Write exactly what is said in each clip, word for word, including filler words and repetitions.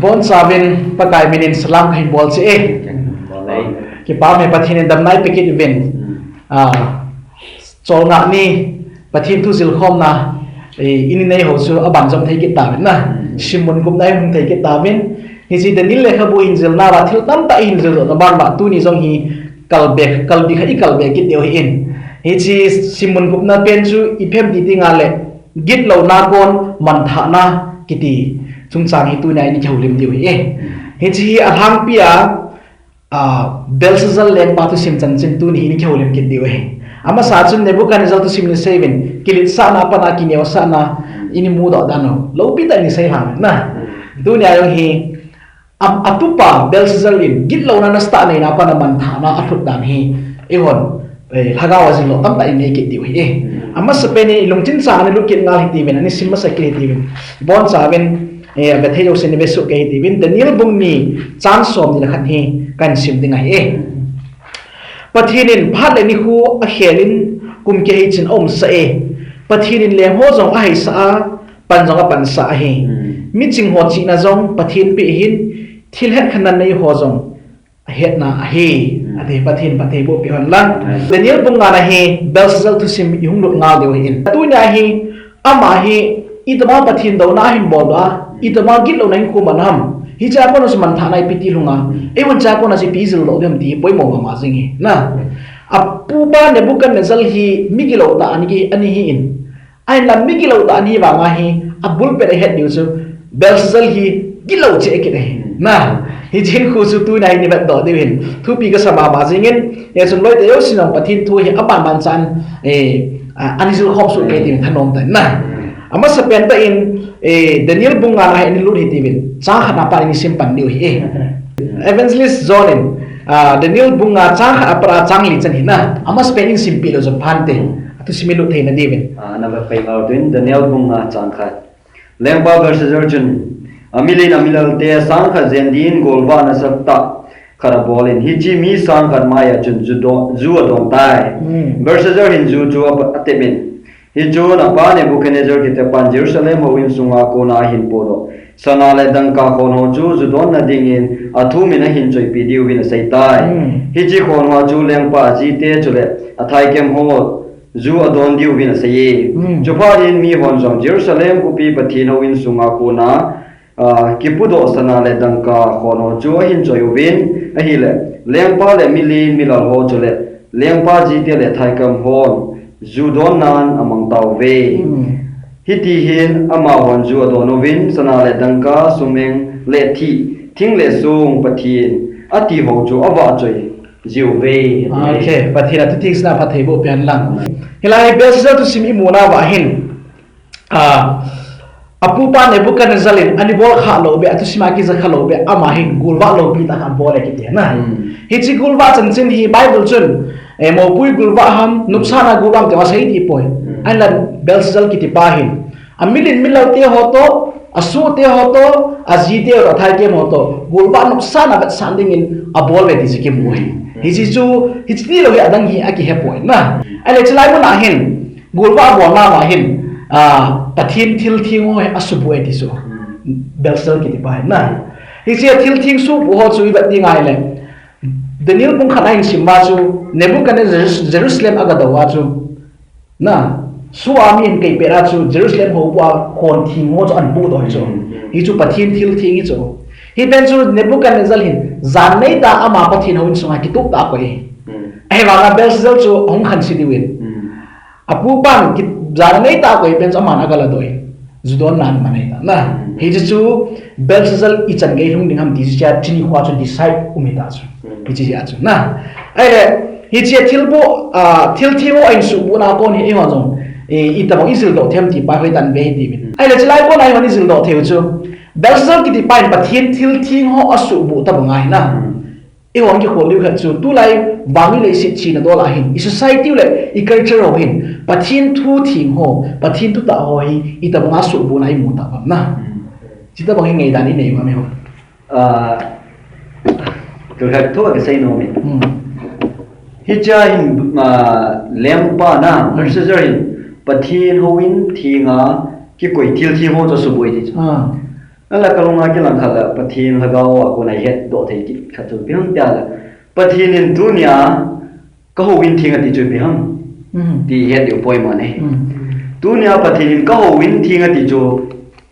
Bonchauvin Pakai minin salam kahin bol cheh e. Kipah e, Pathen in damna eipe kit uvin. Ah, cholngah ni Pathen thu jilkhomna, eh, ini nei ho chu aban jom thei kit tauvin na. Simmun gupna ihung thei kit tauvin. Hiche Daniel lekhabu hin jilna uva thil tamtah ihin jil doh na ban uva tuni jong hi kalbe, kalbi khat ikalbe kit diu ahin. Hiche simmun gupna pen chu ipi ham ti ding ahile, gitlouna kon manthahna kiti chungchang hi tunia ini kihoulim diu ahi. Hiche hi alhangpia, ah, Belshazzar lengpa thusim chanchin tuni ini kihoulim kit diu ahi. Amasa chun Nebuchadnezzar thusim ini seiuvin, kiletsahna a pat a kineosahna ini mudoh dan u loupi tah in isei lhah na. Tunia jong hi, a, atupa Belshazzar in gitlouna nasatah aneina a pat a manthahna alhut dan hi, eihon, eh, lhagao a jildoh tamtah inei kit diu ahi. Amasapen in ilungchin chang a ilut kit ngal hitiuvin, ana sim masa kit hitiuvin. Bonchauvin, eh, vethei jousen ivesuh kei hitiuvin. Daniel bung ni chang somni le khat hi kahin sim ding ahi. Pathen in phat le nikho akhel in kum kihei chin aumsah e. Pathen in leng ho jong aheisah a, pan jong apansah ahi. Miching ho chihna jong Pathen peh ahin, thil hetkhenna nei ho jong ahetna ahi. Ati, Pathen phattheiboh peh hen lang. Daniel bung nga na hi Belshazzar thusim ihung lut ngal diu ahin. Tunia hi, ama hi itobang Pathen douna ahin bol a, itobang gitlouna ahin khum ham. Hichea kona chu manthahna ipi ti lhung a, eihon chea kona chu ipi jildoh ding ham ti poimo mama jing ahi na. Apupa Nebuchadnezzar hi migilou tah ahi, ahi in. Ahinla migilou tah ahi vang a hi, abulpet a ihet diu chu, Belshazzar hi gilou cheh kit ahi. Na, hiche khu chu tunia hi ivetdoh diu ahin. Thupi kasa mama jing in, hichun loite jousen jong Pathen thu hi aban ban chan, eh, a, ana jilkhom soh kei tin thanom tah in na. Amasapen tah in, eh, Daniel bung nga na hi ana lut hitiuvin. Chang khat a pat in isim pan diu ahi. Evangelist John in, ah, Daniel bung nga chang khat a pat a chang li chan hi na. Amasapen in simpeh lou jong phante. Athusim ilut theina diuvin. Ah, nava pai ngal uvin Daniel bung nga chang khat. Lengpa Belshazzar chun, amilen amilalte sang khat jen din golvah nasatah khat abol in, hiche mi sang khat maiya chun ju do-, ju adon tai. Belshazzar hin ju chu a, atep in, hichun apa Nebuchadnezzar kitepan Jerusalem houin sunga kona ahin podoh sana le dangka khon ho chu ju donna dingin athum in ahin choipeh diuvin asei tai. Hiche khon hoa chu lengpa ajite chule athaikem ho ju adon diuvin asei e. Chuphat in mihon jong Jerusalem khopi Pathen houin sunga kona, ah, kipodoh sana le dangka khon ho chu ahin choi uvin, ahile lengpa le milen milal ho chule lengpa jite le thaikem hon ju donnan amang tauve. Hiti hin amahon ju adon uvin, sana le dangka, sumeng le thih, thing le song, Pathen ati ho chu avahchoi jiuve. Okay, Pathen a thu thengsel a phattheiboh peh hen lang. Hilai Belshazzar thusim imu nauva hin, ah, apupa Nebuchadnezzar in ana bol kha lou beh, athusim a kija kha lou beh, ama hin golvah loupi tah khat abol e kiti na. Hiche golvah chanchin hi Bible chun, eh, moupui golvah ham, nopsahna golvah ham ti asei dih poi. Ahinla Belshazzar kitipa hin, amilen milalte ho toh, asohte ho toh, ajite ho toh, athaikem ho toh golvah nopsahna vetsah dingin abol uve ti chu kimu ahi. Hiche chu, hiche tilou hi adang hi akihe poi na. Ahile chulai mun a hin, golvah abolna uva hin, ah, Pathen thiltheng ho hi asuhbuh e ti chu Belshazzar kitipa hin na. Hiche thiltheng suhbuh ho chu ivet ding ahile, Daniel bung khat a ihin sim uva chu, Nebuchadnezzar Jerusalem agadou uva chu, na, soh a mi ahin keipet a chu Jerusalem houbuh a khon theng ho chu ahin buhdoh hi chu. Hichu Pathen thiltheng hi chu. Hipen chu Nebuchadnezzar hin jan neitah a ama Pathen houin sunga kitup tah a akoi. Ahivanga Belshazzar chu ahung khanse diuvin, apupan ki-, jan neitah a akoi pen chu aman agaladoh in, ju donna aman ahi tah na. Hiche chu Belshazzar ichan gei lhung ding ham ti chu hichea thi nikho chu decide um ahi tah chu. Hiche hi a chu na. Ahile, hiche thilbuh, ah, thiltheng ho ahin suhbuhna kon hi eihon jong, eh, itobang ijildoh thei ham ti pa hoitah in ve hitiuvin. Ahile chulai kona eihon ijildoh theiu chu, Belshazzar kitipa in Pathen thiltheng ho asuhbuh tobang ahi na. Eihon kikhol diu khat chu, tulai vannoi leiset chena dol a hin, i society u le i culture ho hin, Pathen thu theng ho, Pathen thutah ho hi itobang a suhbuhna imu tauvam na. Chutobang hi ngaidan inei uvam eiho? Ah, thil khat thu kisei nom in. Hichea hin, ah, lengpa na, Belshazzar hin, Pathen houin thenga kikoi thiltheng ho chu asuhbuh e ti chu. Ala kalunga kilang khat la Pathen lhagao a kona ihet doh thei kit khat chu ipi ham tia la, Pathen in tunia kahouin theng ati chu ipi ham. Hmm. Ti ihet diu poimo ahi. Hmm. Tunia Pathen in kahouin theng ati chu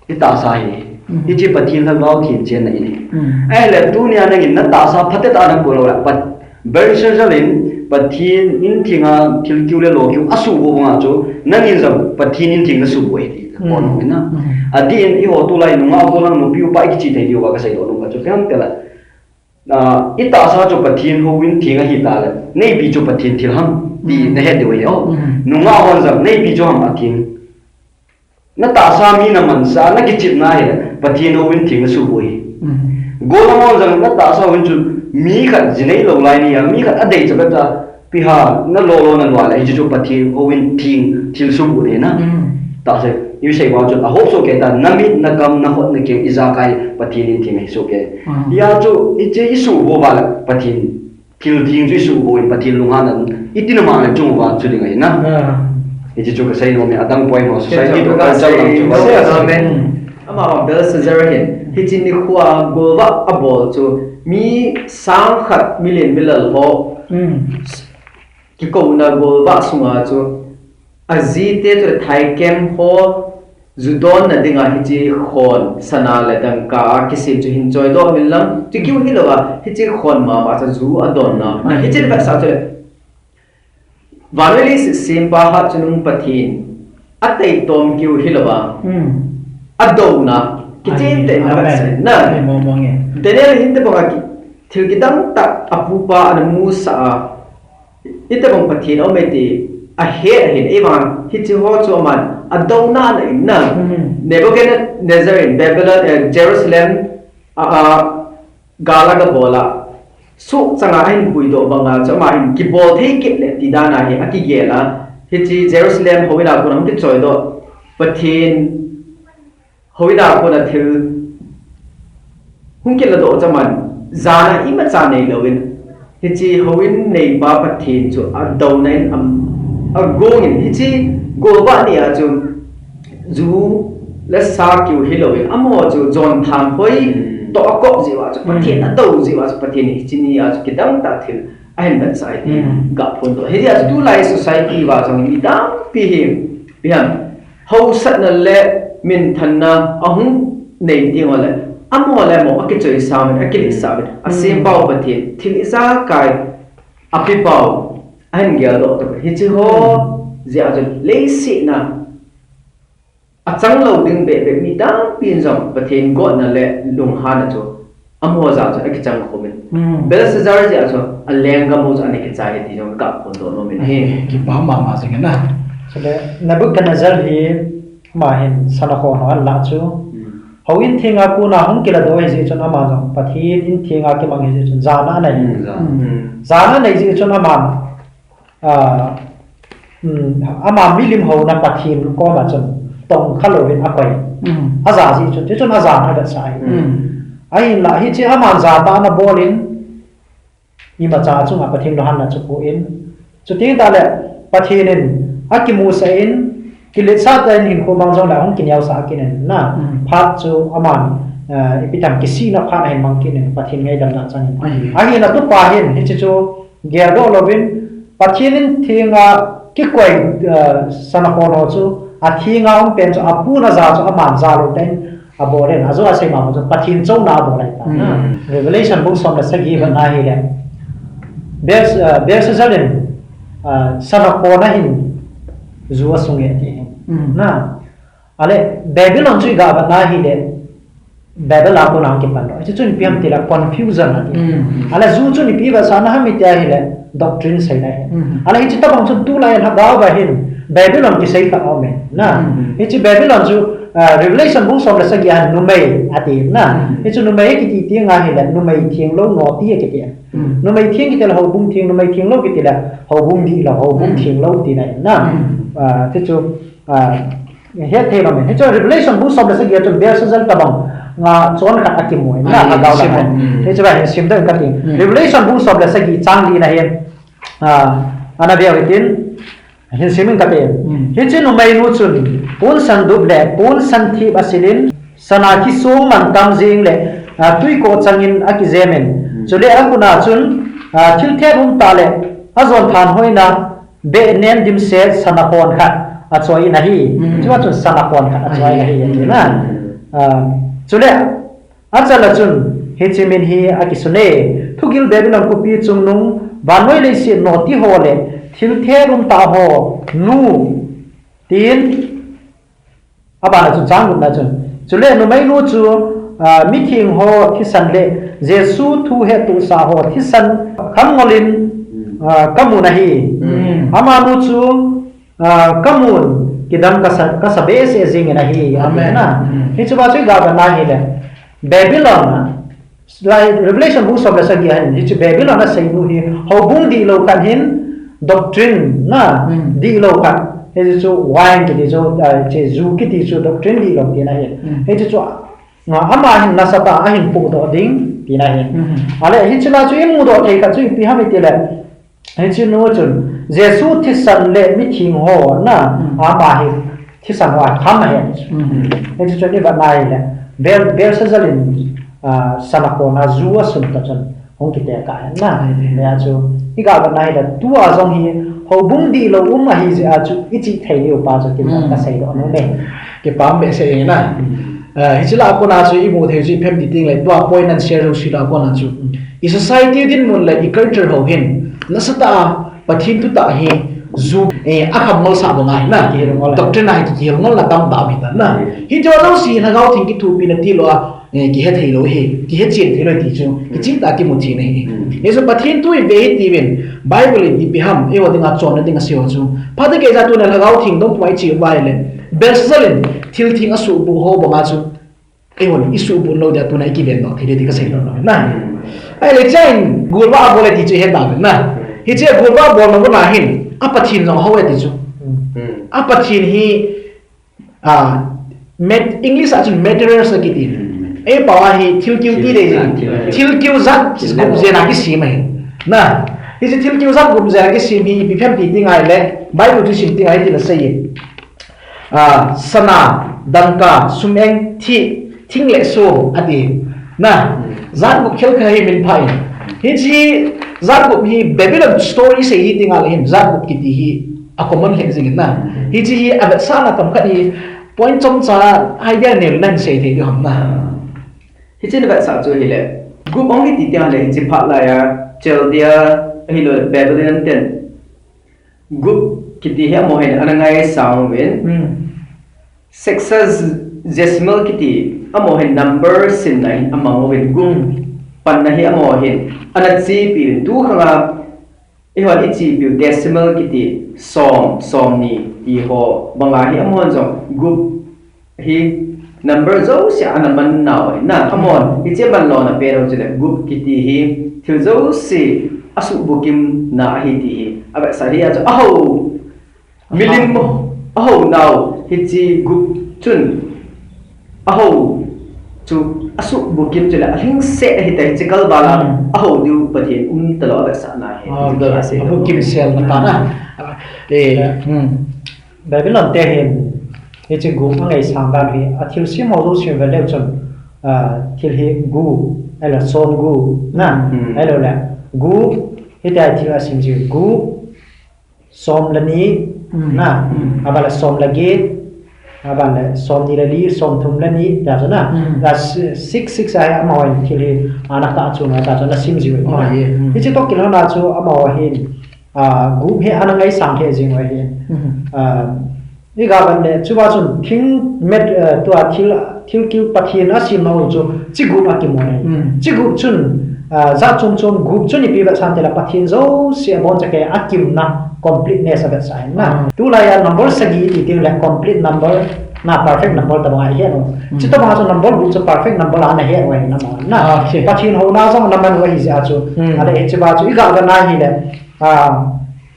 itahsa hi. Hmm. Hiche Pathen lhagao theng chenna ahi. Hmm. Ahile tunia nangin natahsa phatecha nakon lou la, Pat-, Belshazzar in Pathen in thenga thil kiu le lo kiu asuhboh banga chu, nangin jong Pathen in theng nasuhboh ahi ti. Hmm. Kon hong in na. Hmm. Adeh in eiho tulai nungah gollhang nupi upa ikichih thei diuva kasei doh nom khat chu ipi ham tia la, ah, itahsa chu Pathen houin theng ahi ta le, neipi chu Pathen thil ham ti, hmm, nahet diu ahi o. Hmm. Nungah hon jong neipi chu ham atheng. Natahsa mi namansah, nakichepna ahile, Pathen houin theng nasuhboh ahi. Hmm. Gollhang hon jong natahsa houin chu mi khat ji neilou lai nia, mi khat adei cha bep cha, ipi ham, nalo lo nalua le, hiche chu Pathen houin theng thil suhboh ahi na. Hmm. Tahsa, isei bang chun, a hope soh kei ta, namit, nakam, nakhut, naking, ijakai, Pathen in theng ahi soh kei. Hmm. Hijeh chun, hiche isuhboh uva le, Pathen thil theng chu isuhboh in Pathen lunghanna, iti na mang le chung uva chu ding ahi na. Ah. Hiche chu kasei nom e, adang poimo, society to culture lam chu. Amen. Ama Belshazzar hin, hiche nikho a golvah abol chu, mi sang khat milen milal ho. Hmm. Kikouna golvah sunga chu, ajite chu thaikem ho, ju donna dinga hiche khon, sana le dangka a kisem chu hin choidoh uvin lang. Chu kiu hilouva, hiche khon mama chu ju adonna. Hmm. Hiche vetsah chu le, vannoi leiset sempa hatchungnung Pathen, ataitom kiu hilouva. Hmm. Adouna, kichen tah in, amen, avetsah in na. Amen, mo, mo nge. Daniel hin tobanga ki, thil kidang tah, apupa ana musah a, Hitobang Pathen aume ti ahet ahin, eivang hiche ho chu aman adouna ana in na. Hmm. Nebuchadnezzar in Babylon, eh, Jerusalem, a, a, gal agabol a, soh changa ahin puidoh banga chu ama hin kibol thei kit le ti dan a hi akigel a. Hiche Jerusalem houin a kon ahung kichoidoh Pathen houin a kona thil hung kiladoh chu aman, jana imacha neilouvin, hiche houin neipa Pathen chu adouna in am-, agong in, hiche golvah nia chu ju le sa kiu hilouvin, amaho chu jon thanhoi, hmm, toh akop jeh uva chu, Pathen, hmm, adou jeh uva chu, Pathen in hiche nia chu kidang tah thil ahin vetsah e ti, hmm, kaphondoh. Hijeh a chu tulai society uva jong mi tampi hi, ipi ham, hausatna le minthanna ahung nei teng uleh, amaho le amaho akichoisah uvin, akiletsah uvin, hmm, asempau Pathen thil ijakai apepau ahin geldoh tapoi. Hiche ho, hmm, jeh a chu leiset a achang lou ding behbeh mi tampin jong Pathen gotna le lunghanna chu amaho jal chun akichang khum in. Hmm. Belshazzar jeh a chu alenggam ho chu ana kichai e ti jong kaphondoh nom in ahi. Kipa mama jing in na. Chule Nebuchadnezzar hi ama hin sana khon ho alah chu. Hmm. Houin thenga kona hung kiladoh ahi jeh chun ama jong Pathen in thenga kimang ahi jeh chun jana anei. Hmm, ja. Hmm. Jana anei jeh chun ama Ah, um, ama milim houna Pathen koma chun tongkha louvin akoi. Mm. Aja jeh chun, chuchun ajana avetsah e. Mm. Ahinla, hiche aman jatah ana bol in, imacha achunga Pathen lunghanna chu apoh in. Chuteng tahle, Pathen in akimusah in, kiletsah tah in hinkho mang jongle ahung kineosah kit in na. Mm. Phat chu aman, eh, ipi ham kisihna phat ahin mang kit in, Pathen ngaidamna achang in. Ahi. Ahinla tupa hin, hiche chu, Geldoh louvin, Pathen in thenga kikoi, eh, sana khon ho chu, athenga um pen chu, apun aja chu, aman ja lou tah in abol in, ajo asei ma chu, Pathen chouna abol ahi tai. Hmm. Revelation bung som le sagi vet na hile, Bels-, eh, Belshazzar in, eh, sana khon a hin ju asunge ati. Hmm. Na, Ale, Babylon chu iga vet na hile, Babel a kona hung kipan lou. Hiche chun ipi ham tile confusion ati. Mm. Ale, ju chun ipi vetsahna ham iti ahile, doctrine seina ahi. Mm. Ale, hiche tobang chun tulai lhagao a hin, Babylon kisei khat aume. Na, mm, hiche Babylon chu, ah, Revelation bung som le sagi a numei ati. Na, mm, hiche numei kiti teng ahile, numei thenglou noti akiti. Mm. Numei theng kiti le houbung theng, numei thenglou kiti le houbung dihlou, houbung, mm, thenglou tina ahi. Na, mm, ah, hiche chu, ah, Hethei lou me. Hichu Revelation bung som le sagi a chun Belshazzar tobang nga chon khat akimu in. Ah, na, lhagao lam a. Mm. Hichu hin simdoh in kati. Mm. Revelation bung som le sagi chang li na hin. Ah, ana veu hitin. Hin sim in kati. Mm. Hichu numeinu chun pon sandup le pon santhip asil in, Sana kisong mantam jing le, ah, tui ko changin akijemin. Hmm. Chule akuna chun, ah, thil thet um tah le, ajon thanhoina, beh nem dimset sana khon khat achoi in ahi. Hmm. Chua chun sana khon khat achoi in ahi, ahi. Ati na. Hmm. Ah, chule, achala chun, hiche min hi akisun e, Thugil Babylon khopi chungnung, vannoi leiset noti ho le, thil thet um tah ho, nu, tin, Abana chu chang gupna chun. Chule numeinu chu, ah, mitheng ho thisan le Jesu thu hettohsah ho thisan kham ngolin, ah, kamun ahi. Mm. Amanu chu, ah, kamun kidam kasa, kasa behseh jingin ahi. Amen. Atina. Mm. Hiche ba chu iga vetna hile. Babylon a, Lai Revelation bung som le sagi a hin, hichu Babylon a seinu hi, houbung dihlou khat hin, doctrine na, Hmm. dihlou khat. Hichu wine kiti chu, ah, hiche ju kiti chu doctrine dihlou tina hin. Hmm. Hichu chu, ah, ama hin nasatah a ahin pohdoh ding tina hin. Hmm. Ale, hichu la chu imudoh thei khat chu ipi ham itile, Hiche nu chun, Jesu thisan le mitheng ho na, Hmm. ama hi thisan ho a kham ahi. Hmm. Hiche chun ivet na hile, Bel-, Belshazzar in, ah, sana khon a ju asun ta chun, hung kitekah ahi na. Hmm. Hia chu, iga vet na hile, tua jong hi, houbung dihlou um ahi jeh a chu, ichih thei diu pa chu, tin Hmm. kasei doh nom e. Kipah behseh e na. Hmm. Ah, hiche la kona chu, imu thei chu, iphem ti ting le, tua point nan share jouse la kona chu. Hmm. I society dinmun le i culture ho hin, nasatah a Pathen thutah hi ju, eh, akham ngolsah banga hi na. Kihil ngol. Doctrine a hi kihil ngolna tamtah um ahi tan na. Hiti ho jouse hi Lhagao Theng kithopina tilou a, eh, kihe theilou hi, kihe chen theilou ti chu, kiching tah a kimu thei ahi. Hichu Pathen thu ive hitiuvin, Bible in ipi ham, eiho dinga chonna ding asei ho chu. Phat khat a tuna Lhagao Theng dong puma iche uva ahile, Belshazzar in thil theng asuhbuh ho banga chu, Eihon, isuhbut lou dia tuna ikiven doh thei ding ti kasei lou lou na. Ahile hichea hin, golvah abol e ti chu ihet nau na. Hiche golvah abolna mun a hin, a Pathen jong hou e ti chu. Hmm. A Pathen hi, ah, mat-, English a chun martyrs akiti. Hmm. Eipao a hi thil kiu ti ding. Thil kiu. Thil kiu jat gup jen a kisem ahi. Na. Hiche thil kiu jat gup jen a kisem hi ipi phem ti ti ngai le, Bible thu sim ti ngai ti la sei e. Ah, sana, dangka, sum-eng, thih, thing le so, ati. Na, hmm, jat gup khel kha hi min pha in. Hiche jat gup hi Babylon story sei hi ti ngal hin, jat gup kiti hi a common lheh jing in na. Hmm. Hiche hi avetsahna tam khat hi point chomcha idea nel nan sei thei diu ham na. Hiche na vetsah chu hile, gup ong hi ti ti ngal le hiche phat lai a, Chaldea, ahilou le Babylon ten, Gup kiti hi amaho hin ana ngaisang uvin. Hmm. Sexagesimal kiti amaho hin number simna hin amang uvin. Gup, hmm, panna hi amaho hin ana chepi uvin. Tu khang a eihon ichepi u decimal kiti som, somni ti ho banga hi amahon jong gup hi number jouse ana man nau ahi na, amahon hiche man lona pen u chule gup kiti hi thil jouse asuhbukim na ahi ti hi avetsah hi a chu aho milim aho nau hiche gup chun aho chu asuhbukim chule alhingset ahi ta hiche kalval a, hmm, aho diu Pathen umtalou avetsahna hi. Ah, hiche kalval a sei abukim sel na ta na. Eh, hmm. Babylon te hin, hiche gup angaisang dan hi, athilsem ho jouse sim ve leu chun, ah, thil hi gu, ahilou le som gu, na, hmm, ahilou le, gu, hitia thil asim jiu, gu, som le ni, hmm, na, hmm, aban le som le get, aban le som ni le li, som thum le ni, tia chu na, hmm, la si-, six, six a hi amaho hin thil hi, ana kah chu na, tia chu na sim jiu, oh, na. Yeah, hmm. Hiche toh kilhon a chu amaho hin, Ah, gup hi ana ngaisang lheh jing u ahi. Mhm. Ah, iga vet le, chuva chun thing met, eh, tua thil, thil kiu Pathen asemna u chu, chi gup a kimu ahi. Mm. Chi gup chun, ah, jat chom chom gup chun ipi vetsah ham itile Pathen jouse abonchan akimna completeness avetsah ahi na. Ah. Tulai a number sagi iti teng le complete number, na perfect number tobang ahi e no. Mm. Chutobang a chu number gup chu perfect number a ana het u ahi na mo na. Ah, okay. Pathen houna jong ana man u ahi jeh a chu. Mm. Ale hiche ba chu iga vetna hile, Ah,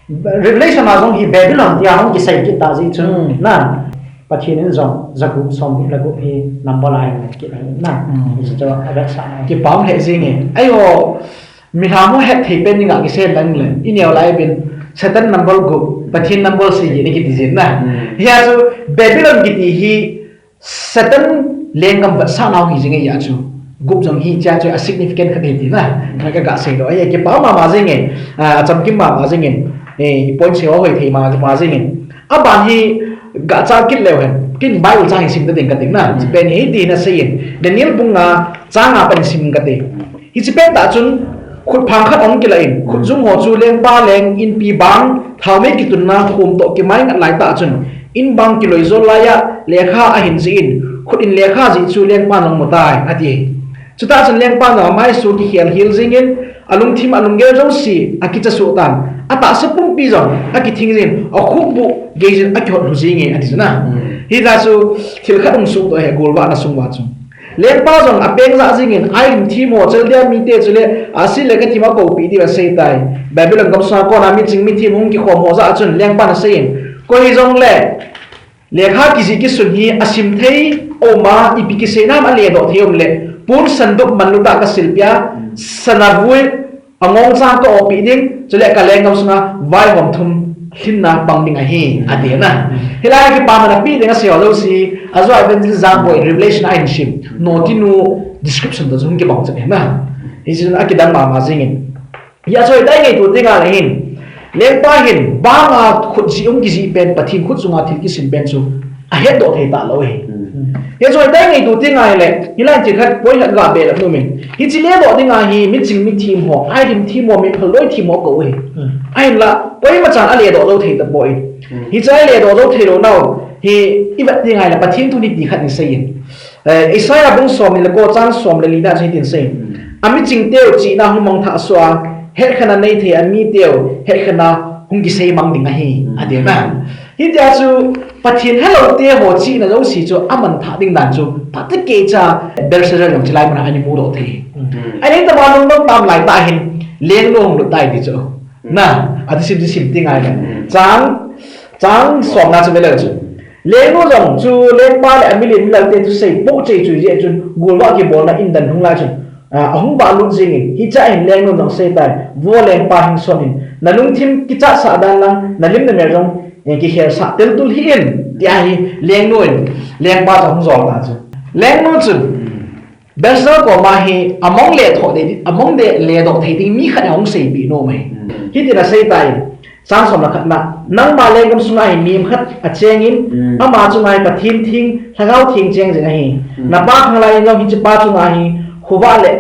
Revelation a jong hi Babylon tia hung kisei kit ta jeh chun, hmm, na, Pathen in jong jagup somgup le gup hi number line kit ahi na. Hmm. Hiche chu avetsahna. Kipah lheh jing e. Aiho, milham ho hetthei pen dinga kisei lang le. Ineo lai pen Satan number gup, Pathen number sagi na kiti jin na. Hmm. Hia chu Babylon kiti hi Satan lenggam vetsahna hi jing e, hia chu. Gup jong hichea chu a significant khat ahi tina. Ka, ka, ka seidoh ahi, kipa mama jing e. Ah, achamkim mama jing e. Eh, point seidoh hoi thei mama jing e. Aban hi gachal kit leu hen. Ken Bible chang hi sim ta ding kati na. Hiche pen hi hiti hin asei in. Daniel bung nga chang nga pan sim kati. Hiche pen tah chun, khutphang khat ahung kilah in, khutjung ho chu lengpa leng inpi bang, thaomei kitunna khum toh kimai ngat lai tah chun, in bang kiloi jol laiya, lekha ahin jih in, khut in lekha jih chu lengpan ahung mu tai, ati. Chutah chun lengpan amaisu kikhel hel jing in, alungthim alunggel jouse, akicha suh tan, atahsa pumpi jong, akithing jing in, akhut bu gei jin, akihot lhu jing e, ati chu na. Hita chu, thil khat hung suhdoh e, golvahna sung uva chu. Lengpa jong apeng jah jing in, Ai lim thim ho, Chaldea mite chule, Assyria lekha thiem a koupeh diu asei tai. Babylon gamsunga kona miching mithim hung kikhom ho jah a chun, lengpan asei in, koi hijongle, lekha kijih kisun hi asim thei aum a, ipi kiseina ham aledoh thei um le, pon sandup manlu tah kasil peh a, sana vui, angong chang ka-opeh ding, chule ka lenggam sunga vaihom thum lhinna pang ding ahi, ati na. Hilai a kipaman apeh ding asei ho jouse, ajo evangelist Jangboi Revelation a ahin sim. Notinu description toh jong kibang chet ahi na. Hichun akidang mama jing in. Hia chu hitia ngaito ding ahile hin. Lengpa hin, banga khut jih hung kijih pen, Pathen khut sunga thil kisim pen chu ahetdoh thei talou ahi. Hichu hitia ngaito ding ahile, hilai thil khat point khat gabeh lap nom in. Hiche ledoh dinga hi, miching mithim ho, ai lim thim ho, miphal loi thim ho akou ahi. Ahinla, koimachan aledoh jou thei tapoi. Hiche aledoh jou thei lou nau, hi ivet ding ahile, Pathen thun hi ti khat in asei in. Eh, Isaiah bung somni le ko chang som le li na chu hitin asei. Amiching teu chihna hung mangthah soh a, hetkhenna neithei amiteu, hetkhenna hung kisei mang ding ahi, ati na. Hitia chu Pathen helou te ho chihna jouse chu amangthah ding dan chu, phatecha Belshazzar jong chulai muna ana mudoh thei. Ahin tama lungdong tam lai tah hin, lengnu hung lut tai ti chu. Na, ati sim ti sim ti ngai le. Chang, chang somna chu veleu chu. Lengnu jong chu lengpa le amilin milalte thusei poh chei chu jeh chun golvah kibolna in dan hung lai chun. Ah, ahung vahlut jing in, hichea hin lengnu jong asei tai, vo lengpa hing son in, nalungthim kichatsah dan lang, nalim namel jong, eh, kikhelsah teltul hih in, tia hi lengnu in, lengpa jong hung jol ta chu. Lengnu chun, Belshazzar koma hi, among le thoh ding, among le ledoh thei ding mi khat ahung seipeh nom ahi. Hitin asei tai, Chang som le khatna, nangma lenggam sunga hi mihem khat acheng in, ama chunga hi Pathen theng, Lhagao Theng cheng jing ahi. Napa khanglai in jong hichepa chunga hi, khovah le,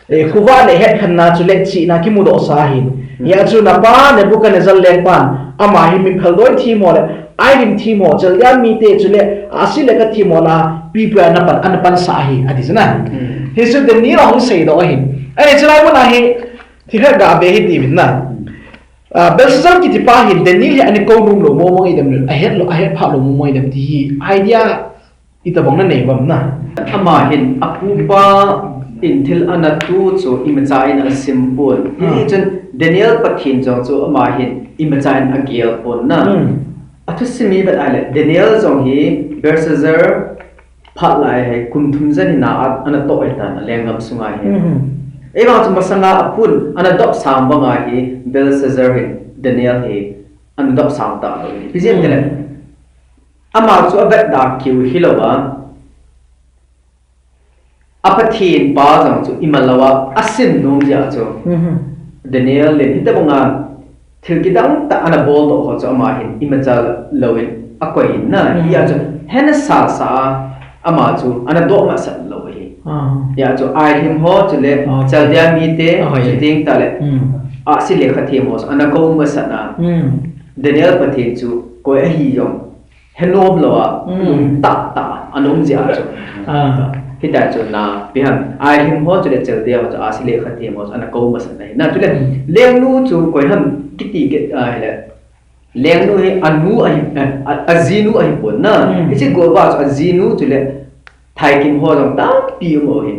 eh, khovah le hetkhenna chule chihna kimudoh sa ahi. Hia chu napa Nebuchadnezzar lengpan, ama hi miphal loi thim ho le, ai lim thim ho, Chaldea mite chule, Assyria lekha thim ho lah a, pipu a ana pan, ana pansah ahi, ati chu na. Hichu Daniel ahung seidoh ahi. Ahi chulai muna hi, thil khat gabeh hiti uvin na. Ah, Belshazzar kitipa hin Daniel hi ana kou nom lou mong mong idem le, ahet lou, ahet phah lou mong mong idem ti hi idea itobang nanei uvem na. Ama hin apupa in thil ana tu chu imacha in ana sim pon. Hichun Daniel Pathen jong chu ama hin imacha in agel pon na. Athusim ivet a le, Daniel jong hi Belshazzar phat lai hi kum thum jen hina a, ana toh ahitan, alenggam sunga hi. Eivang chu masanga apun, ana dop sang banga hi Belshazzar hin Daniel hi ana dop sang talou hi. Ipi jeh ham itile, ama chu avetda kiu hilou a, a Pathen pa jong chu imalou a, asim nom jeh a chu. Daniel in hitobanga thil kidang tah ana boldoh ho chu ama hin imacha louvin akoi in na, hia chu hena sasa a ama chu ana doh masat lou ahi. Hia chu ai lim ho chule Chaldea mite, chuteng tale Assyria lekha thiem ho chu ana kou masat na. Daniel Pathen chu koi ahi jong henom lou a, lungtah tah a ana um jeh a chu. Hitia chu na, ipi ham, ai lim ho chule Chaldea ho chu Assyria lekha thiem ho chu ana kou masat na ahi. Na chule, lengnu chu koi ham kiti kit ahile, lengnu hi anu ahi, eh, a, ajinu ahipon na. Hiche golvah chu ajinu chule thaikim ho jong tampi um u ahin.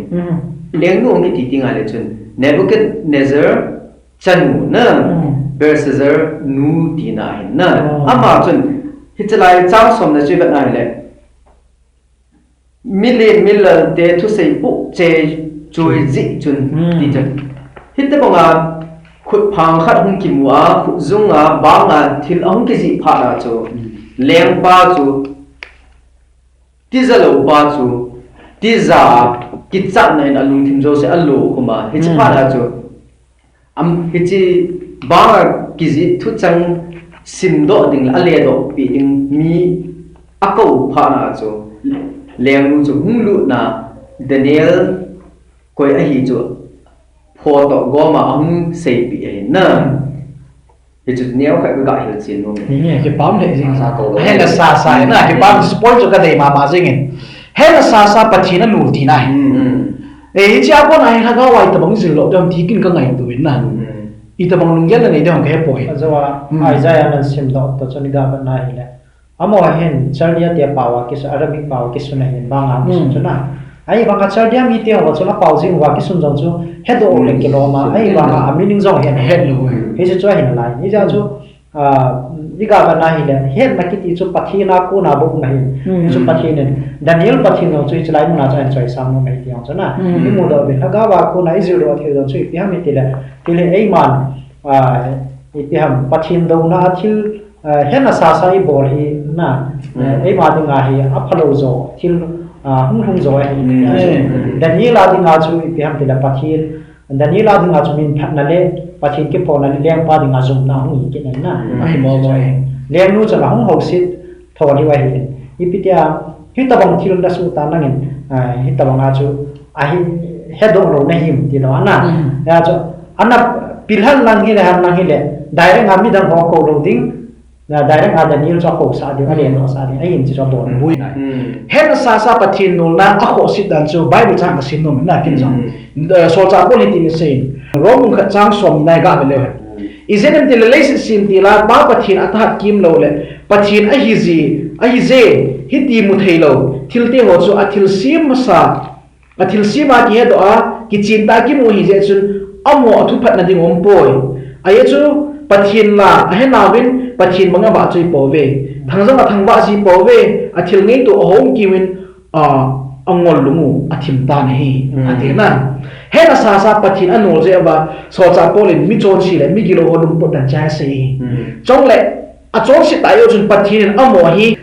Lengnu hung kiti ti ngai le chun Nebuchadnezzar chanu na, Belshazzar nu tina ahin na. Ama chun, hiche lai chang somna chu ivet na ahile, milen milalte thusei poh chei chu jeh chun ti chun. Hitobanga khutphang khat hung kimu a, khutjung a, banga thil ahung kijih phat a chu, lengpa chu tija lou pa chu, tija kichatna in alungthim jouse alo khum a. Hiche phat a chu, am, hiche banga kijih thucheng simdoh ding le aledoh peh ding mi akou phat a chu, lengnu chu hung lutna Daniel koi ahi chu photo gom a ahung seipeh ahi na. Hichu neo khat ka ga hilchen nom e. Ni nge, kipah le jing. Sa ko lo. Hena sasa na, kipah spoil chu ka dei mama jing in. Hena sasa Pathen anul tina hi. Hmm. Eh, hiche a kon a hi lhagao a itobang jil lou dem ti kin ka ngaito in na. Hmm. Itobang lunggel na nei dem ka hepoi. Ajo a, hmm, Isaiah in asimdoh toh chun iga vetna hile. Amaho hin Chaldea te pao a kisun, Arabic pao a kisun ahin, banga kisun chu na. Ahivanga Chaldea mite ho chun apao jing uva kisun jong chu hedoh le kilom a, ahivanga a meaning jong ahet, ahet lou. Hichu chu ahin lai. Hijeh a chu, ah, iga vetna hile, hetna kiti chu Pathen a kona bou um ahi. Hichu Pathen in, Daniel Pathen jong chu hiche lai mun a chu ahin choisang nom ahi ti jong chu na. Imudoh uvin, lhagao a kona ijildoh thei jong chu ipi ham itile, tile eiman, ah, ipi ham, Pathen douna a thil, eh, hena sasa ibol hi na, eh, eima dinga hi aphalou jo, thil, ah, hung lhung jo ahi. Daniel a dinga chu ipi ham tile Pathen, Daniel a dinga chu minphatna le Pathen kiphona le lengpa dinga jumna hung hi kit na. Ahi mo mo e. Lengnu chun ahung houset thou diu ahi. Ipi tia, hitobang thil na suh ta nangin, ah, hitobang a chu ahi, hedoh lou na him ti lou na. Hijeh a chu, ana pilhal nang hile, hal nang hile, direct a midang ho kou lou ding, na direct a Daniel chu akousah ding, aledohsah ding, ahin chu abol. Hena sasa Pathen nulna akhohset dan chu Bible chang kasim nom in na kin jong. Eh, Solchah Paul in hitin asei in, Rom bung khat chang somni na iga vet leu hen. Ijeh inem itile leiset semtil a Pa Pathen athat kim lou le, Pathen ahije, ahije, hiti mu thei lou thilte ho chu athilsem masa, athilsem a kihedoh a, kichen tah a kimu ahijeh chun, amaho athuphatna ding umpoi. Ajeh chu, Pathen la ahenauvin, Pathen banga vahchoi pouve. Thangjang a thangvah ji pouve, athil ngaito a hung kimin, a, angol lung u athim tan ahi, ati na. Hena sasa Pathen anol jeh uva, Solchah Paul in mi chonse le mi gilou ho lungput dan chu asei e. Chule, achonset tah jeh chun Pathen in amaho hi,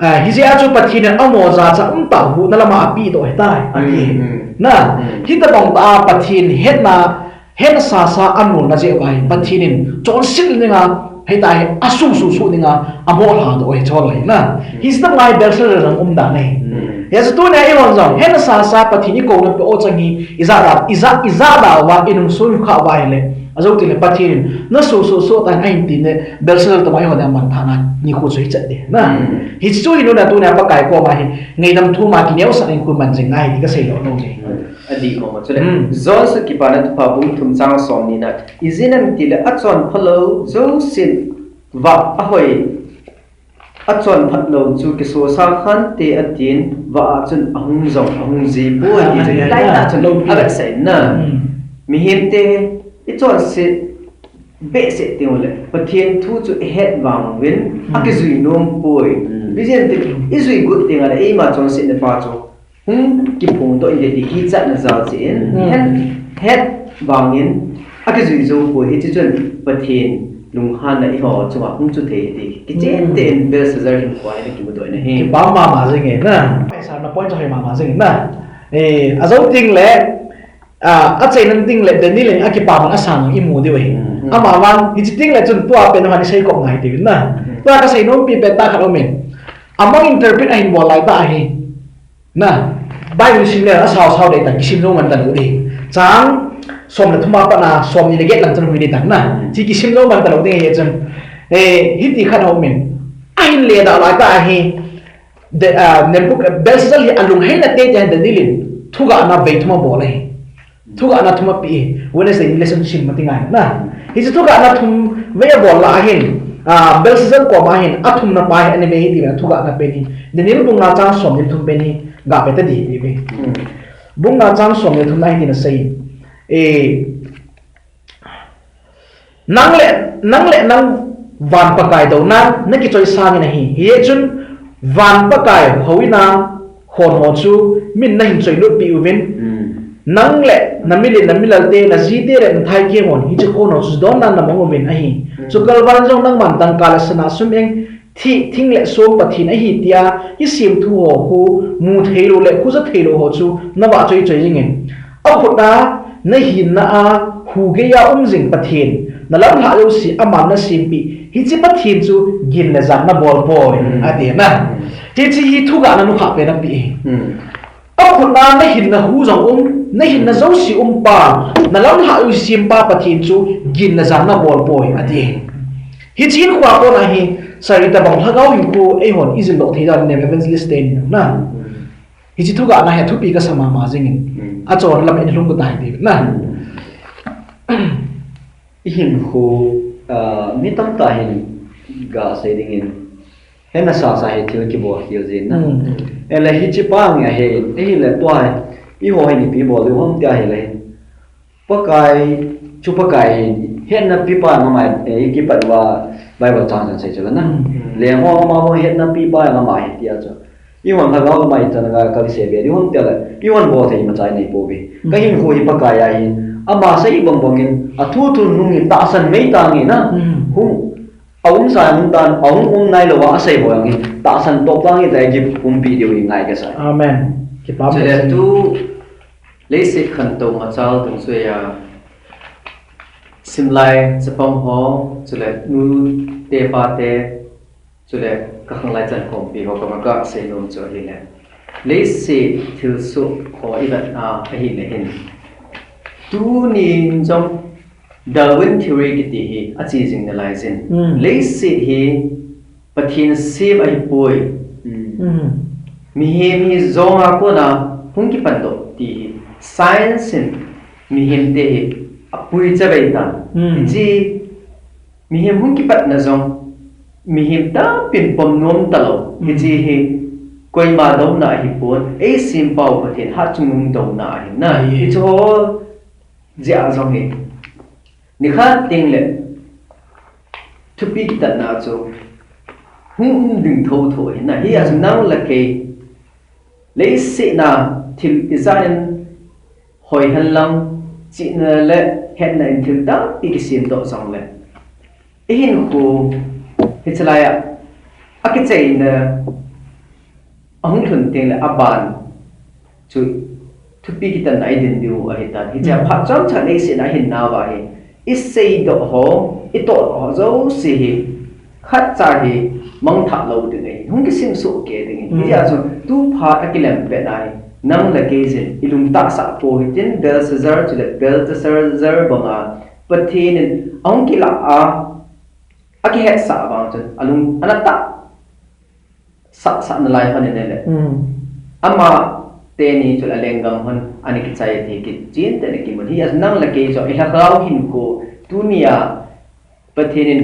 a, hijeh a chu Pathen in amaho jachat umtah huhna lama apehdoh ahitai, ati. Na, hitobang tah a Pathen hetna, hena sasa anolna jeh uva hi, Pathen in chonset dinga, hitia hi asuh suh suh dinga, amoh lhadoh ahi chol ahi na. Hiche tobang hi Belshazzar jong umdan ahi. Hijeh chun tunia eihon jong, hena sasa Pathen ikouna peh o chang hi, ijat da, ijat, ijat da uva, inung sung kha uva hile, ajou teng le Pathen in, nasuh suh suh tan ahin tin le, Belshazzar tobang eihon amanthahna nikho chu hichat ding na. Hiche chu hi nuna tunia Pakai koma hi, ngaidam thum a kineosah in khu man jing ngai ti kasei lou nom e. Adih mama chule. John sut Kipana Thupha bung thum chang somni na. Ijeh inem itile achonphalou jousen vah ahoi, achonphat lou chu kisosah khante atin, vah a chun ahung jong ahung ji poi ti chu. Laitah chun avetsah in na. Mihemte ichonse behseh teng ule Pathen thu chu ihet vang uvin akijui nom poi. Ijeh inem itile ijui got teng le eima chonsetna pa chu hung kiphongdoh inte ti kichatna jal cheh in, het, het vangin akijui jou poi, hiche chun Pathen lunghanna eiho chunga hung chu thei ti kichen tah in Belshazzar hinkho a hi kimudoh in ahi. Kipah mama jing e na. Paisa na point chu hoi mama jing e na. Eh, ajou teng le, a, achaina ding le Daniel in akipaman asang imu diu ahi. Amavang, hiche teng le chun tua pen hon isei kop ngai diu na. Tua kasei nompi pen tah khat um in. Amang interpret ahin bol lai tah ahi. Na, Bible sim le asao sao dei tan, kisim lou man talou ding. Chang som le thum a pat na, somni le get lang chan hui dei tan na. Hiche kisim lou man talou ding ahi chun. Eh, hiti khat aum in. Ahin ledoh lai tah ahi. De, ah, Nebuch-, Belshazzar hi alungheina tei tei hin Daniel in thugahna vei thum abol ahi. Thugahna thum ape e. Wednesday ni lesson sim mati ngai na. Hiche thugahna thum vei abol lah a hin, ah, Belshazzar koma hin athumna pa hi ana ve hi ti vena thugahna pen hi. Daniel bung nga chang somni le thum pen hi ga ve ta ding hi ve. Bung nga chang somni le thum na hitin asei. Eh, Nang le, nang le nang van Pakai douna nakichoi sangin ahi. Hijeh chun van Pakai houin a khon ho chu min nahin choilut peh uvin. Nang le namilin namilalte, najite le nathai kihon hiche khon ho chu donna namang uvin ahi. Chu kalvan jong nangman dangka le sana sum eng thi, thing le song Pathen ahi tia, i sim thu ho khu, mu thei lou le, khu ja thei lou ho chu, na vah choi choi jing in. A khut a, na hinna a, hu gei a um jing Pathen, na lamlhah jouse, aman na sempi, hiche Pathen chu, gin le jan na bol poi, Hmm. a ti na. Hmm. Hiche hi thu ga na nu kha pe na pi. Hmm. A khut a na hinna hu jong um, na hinna jouse um pa, na lamlhah u sim pa Pathen chu gin le jan na bol poi, a ti. Hiche hin khua kona hi, Sarita bang lhagao hin khu, eihon i jil doh thei dan nem evangelist te ni na. Hiche thu ga na hi thupi ka sa mama jing in. Hmm. A chon lam in lhung ka tai ti na. Hmm. I hin khu, ah, mi tam ta hin ga sei ding in. Hena sa sa hi thil kibol khel jin na. Hmm. Ele hiche pa nge he, ehi le tua hi, i ho hi ni pi bol diu ham tia hi le. Pakai, chu Pakai, hena pi pa nga mai, eh, i kipat uva Bible chang chan sei chu la na. Hmm. Le ho ma ho hena pi pa nga mai tia chu. I hon lhagao mai chan nga ka se be diu ham tia le. I hon bol thei ma chai nei po be. Hmm. Ka hin khu hi Pakai a hin. Ama sei bang bang in, a thu thu nung in tahsan mei ta nge na. Hmm. Hung A um sa um tan, a um um nai lou a, a sei ho jong hi, tahsan top vang hi ta, Egypt pumpi diu hi ngai ka sa. Amen. Kipah. Chule tu leiset khantou machal dungjuia simlai chapang ho, chule nu te pa te, chule ka khanglai chankhompi ho ka ma ka sei nom chu ahile. Leiset thilsoh ho i vet na ahile hin. Tuni jong Darwin theory kiti hi a che jing nalai jin. Hmm. Leiset hi Pathen sem ahi poi. Hmm. Mihem hi jong a kona hung kipan doh ti hi science in mihem te hi a pui chavei tan. Hmm. Hiche mihem hung kipat na jong mihem tampin pom nom talou. Hmm. Hiche hi koima douna ahi pon. Ei sem pau Pathen hatchungnung douna ahi na. Ahi. Hiche ho Jeh a jong hi, nikhat teng le thupi kitatna chu hung um ding thotho ahi na. Hia chu nang le kei leiset a thil ijat in hoi hen lang, chihna le hetna in thil tampi kisem doh jong le, i hinkho hi chalai a, a kicheina a hung lhun teng le a ban chu thupi kitatna i din diu ahi tan. Hiche a phat chomcha leiset a i hin nau ahi. I seidoh ho, i tohdoh ho jouse hi khatcha hi mangthah lou ding ahi. Hung kisimsuh kei ding ahi. Hiche a chu tu phat a kilem pet na hi nang le kei jin i lung tahsah pou hitin Belshazzar chule Belteshazzar banga Pathen in a hung kilah a, a kihetsah vang chun a lung ana tah sah sah nalai hon in le. Ama teni chu a lenggam hon ana kichai ti kichen tah in kimun. Hia nang le kei chu i lhagao hinkho tunia Pathen in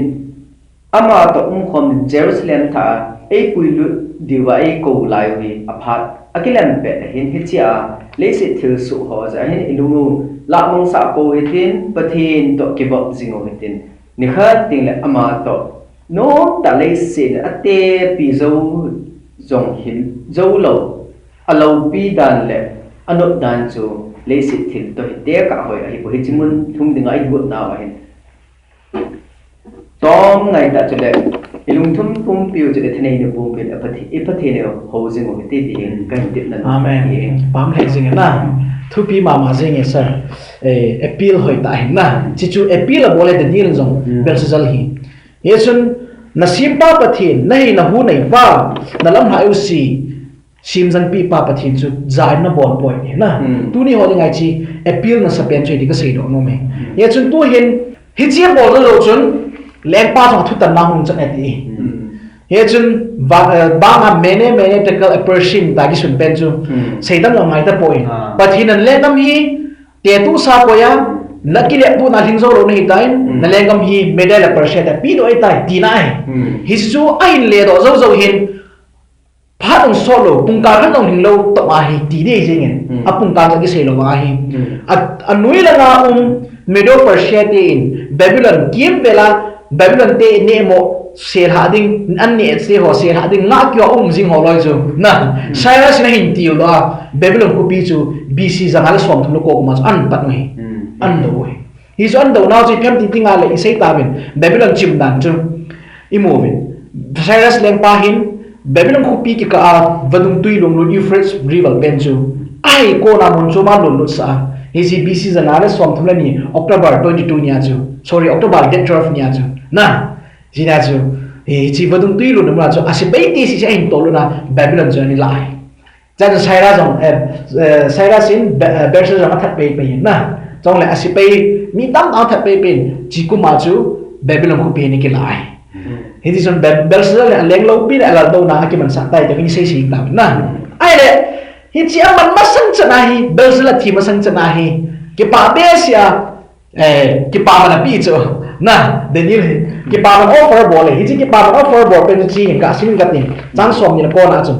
ama toh umkhom Jerusalem thah a ei puilut diuva ei kou lai u hi a phat a kilem pet ahin hiche a leiset thilsoh ho jeh a hin i lung u lahmangsah pou hitin Pathen toh kivop jing u hitin. Nikhat teng le ama toh nomtah leiset a tepi jou jong hi jou lou, a loupi dan le a nop dan chu leiset thil toh hi tekah hoi ahi poi. Hiche mun lhung dinga i got nau ahin. Tom ngai tah chule i lungthim pumpi u chule thaneina pumpi u a Pathe-, i Pathen u hou jing u hite ti hi ka hin tepna. Amen. Pam lheh jing e na. Thupi mama jing e sir. Eh, appeal hoi tah ahi na. Hiche chu appeal abol e Daniel jong Belshazzar hi. Hichun na sempa Pathen, na hina hu neipa, na lamlhah u si, semjangpipa Pathen chu ja in na bol poi ahi na. Tuni ho dinga hiche appeal nasa pen chu hiti ka seidoh nom e. Hichun tu hin hiche bol lou chun lengpa jong thutanna hung chan e ti. Hichun ba-, eh, banga mene, mene, tekel, upharsin tia kisun pen chu seidam jong ngai tapoi. Pathen in lenggam hi tetusa koi a, na kilep tu na lhing jou lou na hitan, na lenggam hi Media le Persia te peh doh ahitai, tina ahi. Hiche chu ahin ledoh jou jou hin, phat jong sot lou, pungkal khat jong lhing lou, toma hi ti ding jing in, a pungkal chu kisei lou vang ahi. A, anoi langa um, Medo Persia te in, Babylon kimvel a, Babylon te nehmo selha ding, an neh te ho selha ding, ngah keo um jing ho loi chu. Na, Cyrus in ahin tiu lou a, Babylon khopi chu B C janga le somthum le ko kuma chu an pat u hi. An dou u hi. Hichu an dou nau chu i phem ti ti nga le i sei tauvin, Babylon chim dan chu i mu uvin. Cyrus lengpa hin Babylon khopi kikah a vadung tui lunglut Euphrates River pen chu ahi kona mun chu ama lunglut sah a. Hiche B C jana le somthum le ni October twenty-two nia chu. Sorry, October date twelve nia chu. Na, hiche nia chu. Hiche vadung tui lunglut muna chu asepai tise ahin tohlut na Babylon chu ana lah ahi. Chua Cyrus jong, eh, eh, Cyrus in Be-, eh, Belshazzar jong athat pei pei in na. Chule asepai mi tamtah athat pei pei in, hiche kum a chu Babylon khopi hi ana kilah ahi. Hmm. Hitichun Be-, Belshazzar le aleng loupi le alaltouna akimansah tai ti hi seisei tauvin na. Ahile, hiche aman masang chan a hi, Belshazzar thi masang chan a hi, kipah behseh a, Eh, kipaman apeh chu. Na, Daniel hi. Kipaman offer abol e. Hiche kipaman offer abol pen chu hiche hin kasim kate. Chang somni na kona chu.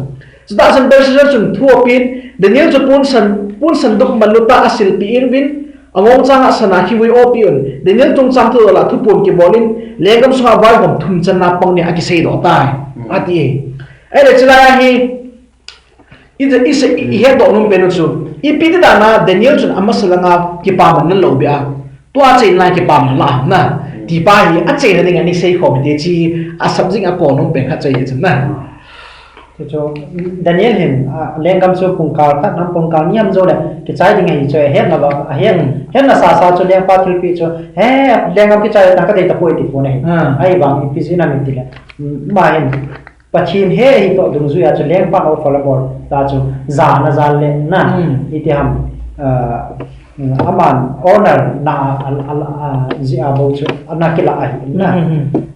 Chutah chun Belshazzar chun thu apen, Daniel chu ponsan, ponsan duk manlu tah a silpeh in uvin, angong chang a sana khivui opeh un. Daniel chungchang thu dola thuphon kibol in, lenggam sunga vaihom thum channa pang ding akiseidoh tai. Hmm. Ati e. Ahile chulai a hi, I, i, i, i hetdoh nom pen u chu, ipi ti dan a Daniel chun amasa langa kipaman ana lou beh a, tua achaina langa kipaman alah ham na, ti pa hi achaina dinga ana seikhom hite ti a subject a kon nom pen khat chu ahi chu na. Chu chu, Daniel hin, a, lenggam chu pungkal khat ham pungkal ni ham jou le, kichai ding ahi chu, ahetna ba, ahet, hetna sasa chu lengpa thilpeh chu, he, lenggam kichai tang kadei tapoi ti pon ahi. Ah. Ahivang ipi jeh ham itile, um, ama hin, Pathen he ahi toh dungjuia chu lengpan offer abol ta chu, jana jal le na, Hmm. iti ham, ah, aman honor na a, a, a, a, jeh a bou chu, ana kilah ahi na. Hmm, hmm, hmm.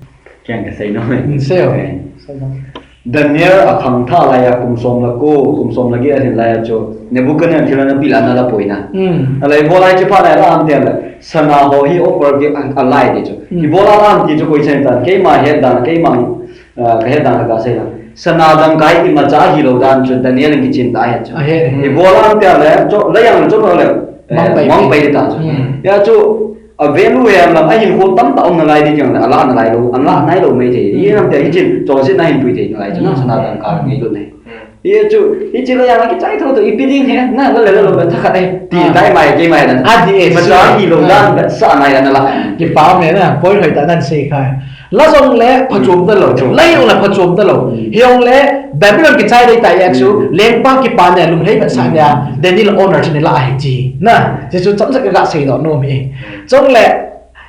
Kei kasei nom e. Hmm, sei o. Eh. Sei nom. Daniel akhangthah laiya kum som le ko, kum som le get alhin laiya chu, Nebuchadnezzar thil ana peh le ana lah poi na. Hmm. Ahile ibola hiche phat a alah ham tile, sana ho hi offer ki a, alah e ti chu. Hmm. Ibola alah ham ti chu koi chan tan, keima het dan, keima Ah, kahet dan kha kasei lang. Sana dangka hi imacha ahilou dan chu Daniel in kichen tah ahi chu. Ahi. Ibola ham tile, chu, la jang chu le, eh, mang pai, mang pai ta chu. Hmm. Hia chu, a value hi alang, ahinkho tamtah um nalai ding jong le, alah nalai lou, alah nalai lou mai thei. Hi ham tile, hichin, chonsetna hin pui thei nalai chu, na sana dangka ngailut nei. Hia chu, hiche la jang kichai thou thou, ipi ding he, na, la le la lou, thakhat e, ti, ah, tai mai, keima dan. Ah, ti e, imacha ahilou dan, sa nai dan la. Kipa me na, point hoitah nan sei khai. La jong le phachom talou. Phachom. La jong le phachom talou. Hmm. Hijong le Babylon kichai dei tah a chu, hmm, lengpa kipana lungthim phatsah nia, hmm, Daniel honor chu ana lah ahi ti. Na, hiche chu chomcha kaga seidoh nom e. Chule,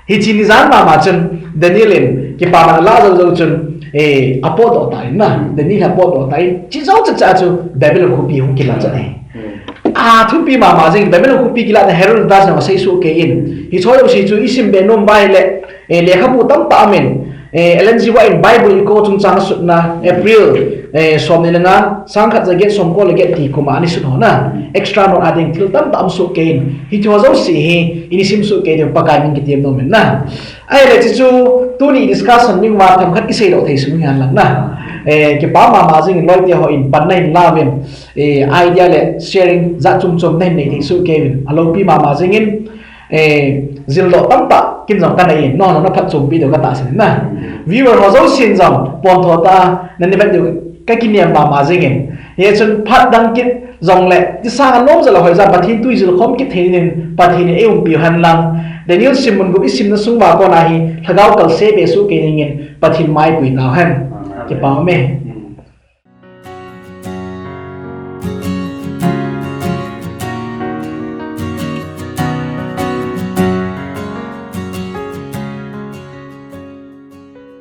hiche ni jan mama chun, Daniel in kipaman alah jou jou chun, eh, apotdoh tan na, hmm, Daniel apotdoh tan, hiche jou chacha chu, Babylon khopi hung kilah chan e. Hmm. Athupi mama jing, Babylon khopi kilahna Herodotus in asei soh kei in. Hiche jouse chu isim be nom uva ahile, eh, lekhabu tamtah aum in, eh, Ellen G. White in Bible i ko chungchang asutna, April, eh, somni le nga, sangkhat jaget somko le get ti kum a ana sut ho na. Extra note a ding thil tamtah aum soh kei in. Hiche jouse hi, i sim soh kei diu Pakai min kitem nom in na. Ahile hiche chu, tuni discussion ding uva themkhat i seidoh thei sung hihen lang na. Eh, kipa mama jing in loite ho in panna hin la uvin. Eh, idea le sharing jat chom chom nahin nei thei soh kei uvin. Aloupi mama jing in, eh, jildoh tamtah kin jong kanei in, nangho jong naphatchompi diu katahsan in na. Viewer ho jousen jong pontho tah a nana vet diu kakinem mama jing in. Hichun phat dang kit jongle, ti sang anom jal a hoija Pathen thu i jil khom kit thei in Pathen in eiumpiu hen lang. Daniel sim mun gup i simna sung uva kona hi, lhagao kalse be soh kei ding in Pathen mai pui tau hen. Amen. Kipa ume.